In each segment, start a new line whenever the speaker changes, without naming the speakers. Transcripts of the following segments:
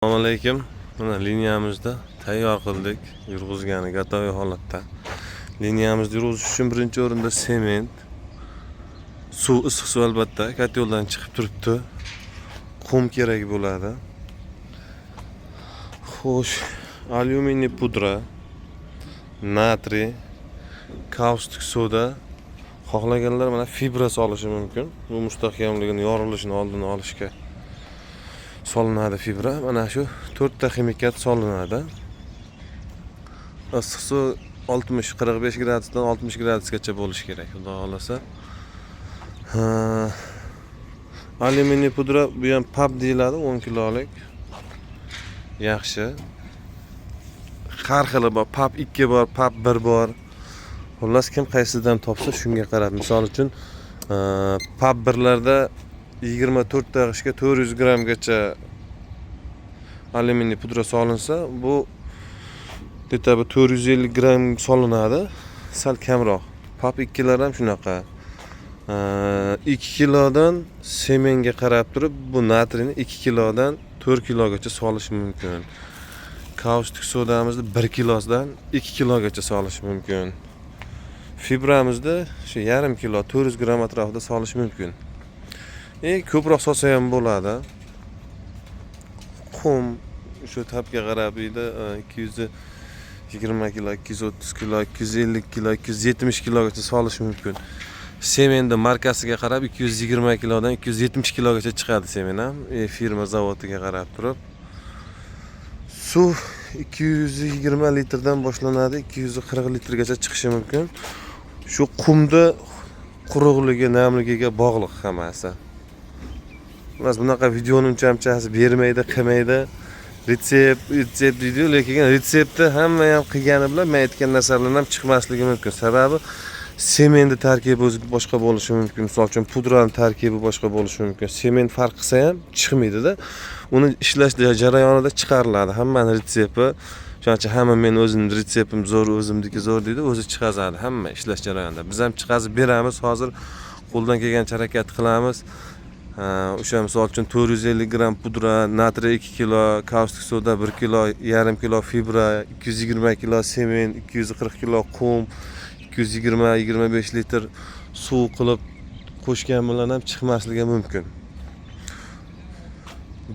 Assalomu alaykum. Mana liniyamizda tayyor qildik. Yurg'izgani готовый holatda. Liniyamizni yurg'izish uchun birinchi o'rinda sement, suv, issiq suv albatta, котёл dan chiqib turibdi. Qum kerak bo'ladi. Xo'sh, alyuminiy pudra, natriy, kaustik soda, xohlaganlar mana fibra solishi mumkin. Bu mustahkamligini, yorilishini oldini olishga solinadi fibra. Mana shu to'rtta ximikat solinadi. Issiq suv 60, 45 gradusdan 60 gradusgacha bo'lishi kerak, xudo xohlasa. Ha, alyuminiy pudra, bu ham PAP deyiladi, 10 kilolik. Yaxshi. Har xili bor, PAP 2 bor, PAP 1 bor. Xullas, kim qaysidan topsa, shunga qarab. Misol uchun, PAP 1larda 24 ta g'ishtga 400 grammgacha alyuminiy pudra solinsa, bu где-то bir 450 gramm solinadi, sal kamroq. PAP 2lar ham shunaqa. 2 kilodan semenga qarab turib, bu natriyni 2 kilodan 4 kilogacha solish mumkin. Kaustik sodamizni 1 kilosidan 2 kilogacha solish mumkin. Fibramizni shu yarim kilo, 400 gramm atrofida solish mumkin. Ko'proq solsa ham bo'ladi. Qum shu tabga qarab deydi, 220 kilo, 230 kilo, 250 kilo, 270 kilogacha solish mumkin. Sementni markasiga qarab 220 kilodan 270 kilogacha chiqadi sement ham, firma zavodiga qarab turib. Suv 220 litrdan boshlanadi, 240 litrgacha chiqishi mumkin. Shu qumda quruqligi, namligiga bog'liq hammasi. Xullas, bunaqa videoni uncha-munchasi bermaydi, qilmaydi. Retsept, retsept deydi, lekin retseptni hamma ham qilgani bilan men aytgan narsalardan ham chiqmasligi mumkin. Sababi sementni tarkibi o'zi boshqa bo'lishi mumkin. Misol uchun, pudrani tarkibi boshqa bo'lishi mumkin. Sement farq qilsa ham chiqmaydida. Uni ishlash jarayonida chiqariladi hammani retsepti. Shuning uchun hamma "Men o'zimni retseptim zo'r, o'zimniki zo'r" deydi, o'zi chiqazadi hamma ishlash jarayonida. Biz ham chiqazib beramiz, hozir qo'ldan kelgancha harakat qilamiz. Ha, o'sha misol uchun 450 gramm pudra, natriy 2 kilo, kaustik soda 1 kilo, yarim kilo fibra, 220 kilo sement, 240 kilo qum, 220 25 litr suv qilib qo'shgan bilan ham chiqmasligi mumkin.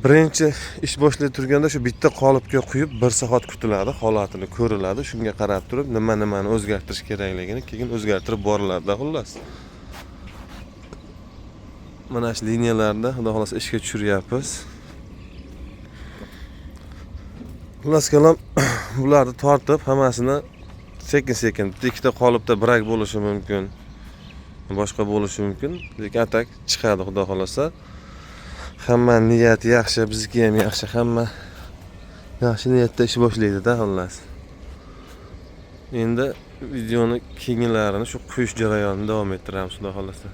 Birinchi ish boshlay turganda shu bitta qolipga quyib 1 soat kutiladi, holatini ko'riladi. Shunga qarab turib nima nimani o'zgartirish kerakligini keyin o'zgartirib boriladi, xullas. Mana shu liniyalarni xudo xohlasa ishga tushiryapmiz. Xullas kalom, bularni tortib hammasini sekin-sekin, bitta ikkita qolipda brak bo'lishi mumkin, boshqa bo'lishi mumkin, lekin а так chiqadi, xudo xohlasa. Hamma niyati yaxshi, bizniki ham yaxshi, hamma yaxshi niyatda ish boshlaydi-da, xullas. Endi videoni keyingilarini shu quyish jarayonini davom ettiramiz, xudo xohlasa.